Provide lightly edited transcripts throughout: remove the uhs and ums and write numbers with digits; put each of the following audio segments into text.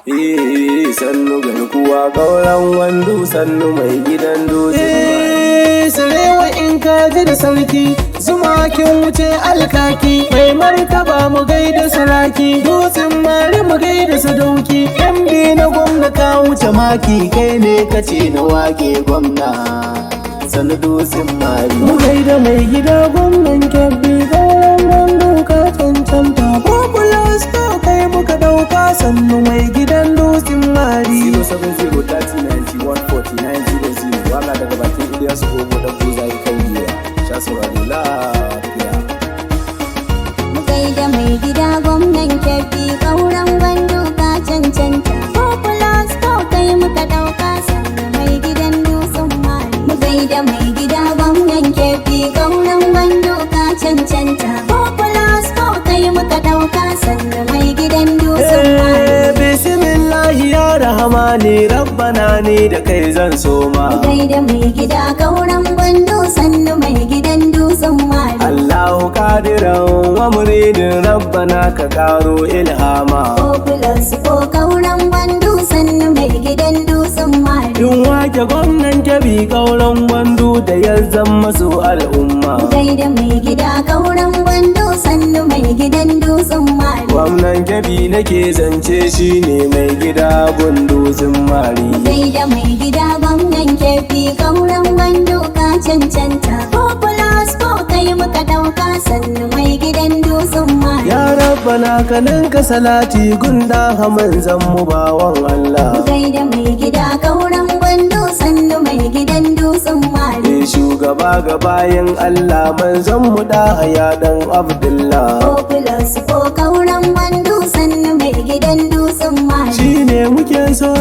Eh, sannu garkuwa ƙauran wandu, sannu mai gidan dutse. Eh, sarewa in ka ji da sarki, zuma kin wuce alkaki, mai martaba mu gaida saraki, dutsen mari mu gaida sadauki, MD na gwamna ka wuce maki, kai ne kace na wake gwamna. Sannu dutsen mari. Mu gaida mai gida gwamnan Kebbi, ƙauran gwandu ka cancanta. Popular star kai muka ɗauka, sannu mai gidan dutsen mari. 070 30 91 49 00. Waka daga bakin Ilyasu Gogo dan Buzayi kan giwa. Sha saurari lafiya. Mu gaida mai gida gwamnan Kebbi, ƙauran gwandu ka cancanta. Popular star kai muka ɗauka, sannu mai gidan dutsen mari. Mu gaida mai gida gwamnan Kebbi, ƙauran gwandu ka cancanta. Popular star kai muka ɗauka, sannu mai gidan dutsen mari. Eh, bismillahi ya rahamani, rabbana ne da kai zan soma. Mu gaida mai gida ƙauran gwandu, sannu mai gidan dutsen mari. Allahu kadiran wa muridin, rabbana ka karo ilhama. Popular ko ƙauran gwandu, sannu mai gidan dutsen mari. In wake gwamnan Kebbi, kauran gwandu da ya zama su al'umma. Gaida mai gida kauran gwandu, sannu mai gidan dutsen mari. Gwamnan Kebbi nake zance, shine mai gida gunduzin mari. Gaida mai gida gwamnan Kebbi, kauran gwandu ka cancanta. Popular ko kai muka dauka, sannu mai gidan dutsen mari. Ya rabbana ka ninka salati gunda haman mu bawan Allah. Gaida mai gida kauran gwandu, sannu mai gidan dutsen mari. E shugaba ga bayan Allah, manzon mu da ya dan Abdullah. Popular ko kauran gwandu, sannu mai gidan dutsen mari. Shine muke so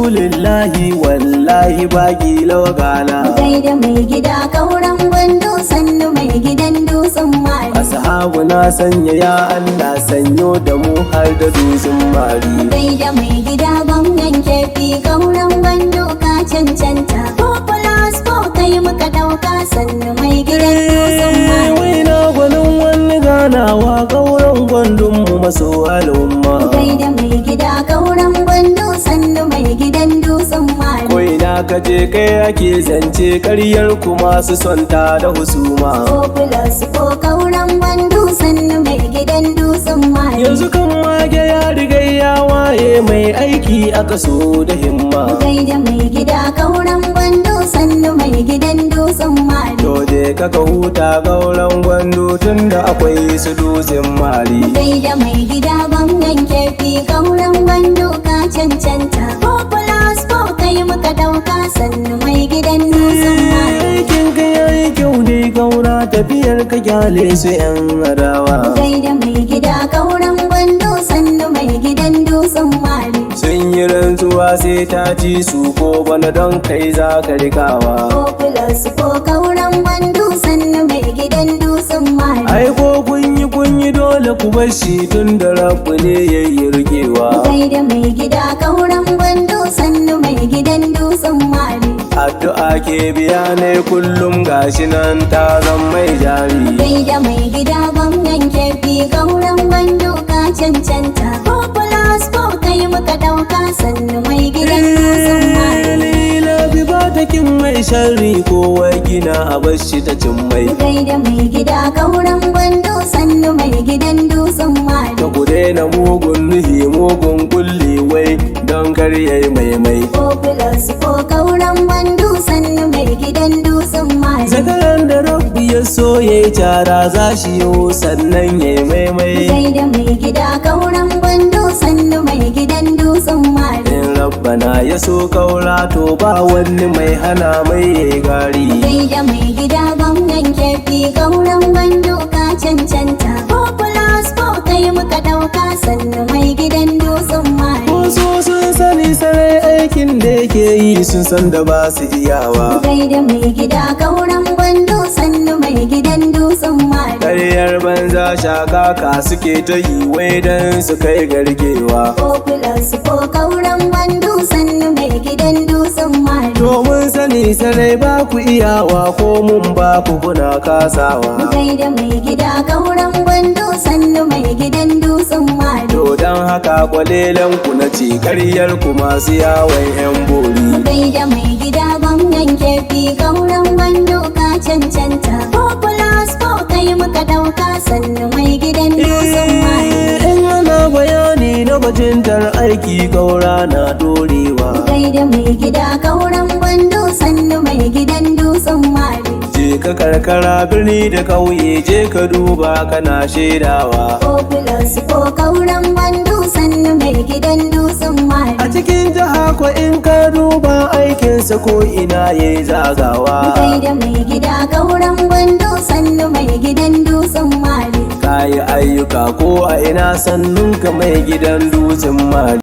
Rasulillahi, wallahi baki lawagala. Gaida mai gida kauran gwandu, sannu mai gidan dutsen mari. Ashabu na sanya, ya Allah sanyo da mu har da dutsen mari. Gaida mai gida gwamnan Kebbi, kauran gwandu ka cancanta. Popular ko kai muka dauka, sannu mai gidan dutsen mari. Wai na gwanin wani ganawa, kauran gwandun mu maso al'umma. Gaida mai gida kauran gwandu, sannu mai gidan dutsen mari. Ko ina ka je kai ake zance, karyar ku masu son ta da husuma. Popular ko kauran gwandu, sannu mai gidan dutsen mari. Yanzu kan mage ya riga ya waye, mai aiki aka so da himma. Gaida mai gida kauran gwandu, sannu mai gidan dutsen mari. To je ka ka huta gauran gwandu, tunda akwai su dutsen mari. Gaida mai gida gwamnan Kebbi, kauran gwandu ka cancanta. Popular ko kai muka dauka, sannu mai gidan dutsen mari. Aikin ka yayi kyau dai gaura, tafiyar ka kyale su yan adawa. Gaida mai gida kauran gwandu, sannu mai gidan dutsen mari. Sun yi rantsuwa sai ta ci su ko bana, don kai za ka rikawa. Popular ko kauran gwandu, sannu mai gidan dutsen mari. Ai ko kun yi kun yi, dole ku bar shi, tun da rabu ne yayi rikewa. Gaida mai gida kauran gwandu, sannu mai gidan dutsen mari. Addu'a ke biya ne kullum, gashi nan ta zan mai jari. Gaida mai gida gwamnan Kebbi, kauran gwandu ka cancanta. Popular ko kai muka dauka, sannu mai gidan dutsen mari. Lila bi ba ta kin mai sharri, kowa gina a bar shi ta cin mai. Gaida mai gida kauran gwandu, sannu mai gidan dutsen mari. Ta ku daina mugun nuhi, mugun kulli, wai don kar yayi maimai. Popular ko kauran gwandu, sannu mai gidan dutsen mari. Zakaran da rabbi ya so yayi cara za shi yo sannan yayi maimai. Gaida mai gida kauran gwandu, sannu mai gidan dutsen mari. In rabbana ya so kaura, to ba wani mai hana mai yayi gari. Gaida mai gida gwamnan Kebbi, kauran gwandu ka cancanta. Popular ko kai muka dauka, sannu mai gidan dutsen mari. Wasu sun sani sarai aikin da yake yi, sun san da ba su iyawa. Gaida mai gida kauran gwandu, sannu mai gidan dutsen mari. Karyar banza shakaka suke ta yi, wai don su kai gargewa. Popular ko kauran gwandu, sannu mai gidan dutsen mari. Domin sani sarai ba ku iyawa, ko mun ba ku kuna kasawa. Gaida mai gida kauran gwandu, sannu mai gidan dutsen mari. To Don haka kwalelan ku na ce karyar ku masu yawon 'yan bori. Gaida mai gida gwamnan Kebbi, Kauran Gwandu, ka cancanta. Ko plus ko kai muka dauka, sannu mai gidan Dutsen Mari. In ana bayani na bajintar aiki, Kaura na dorewa. Gaida mai gida Kauran Gwandu, sannu mai gidan Dutsen Mari. Je ka karkara, birni da ƙauye, je ka duba kana shaidawa. Ko plus ko Kauran Gwandu, sannu mai gidan Dutsen Mari. A cikin jiha ko in ka duba aikinsa, ko ina ya zagawa. Gaida mai gida Kauran Gwandu, sannu mai gidan Dutsen Mari. Kayi ayyuka ko a ina, sannun ka mai gidan Dutsen Mari.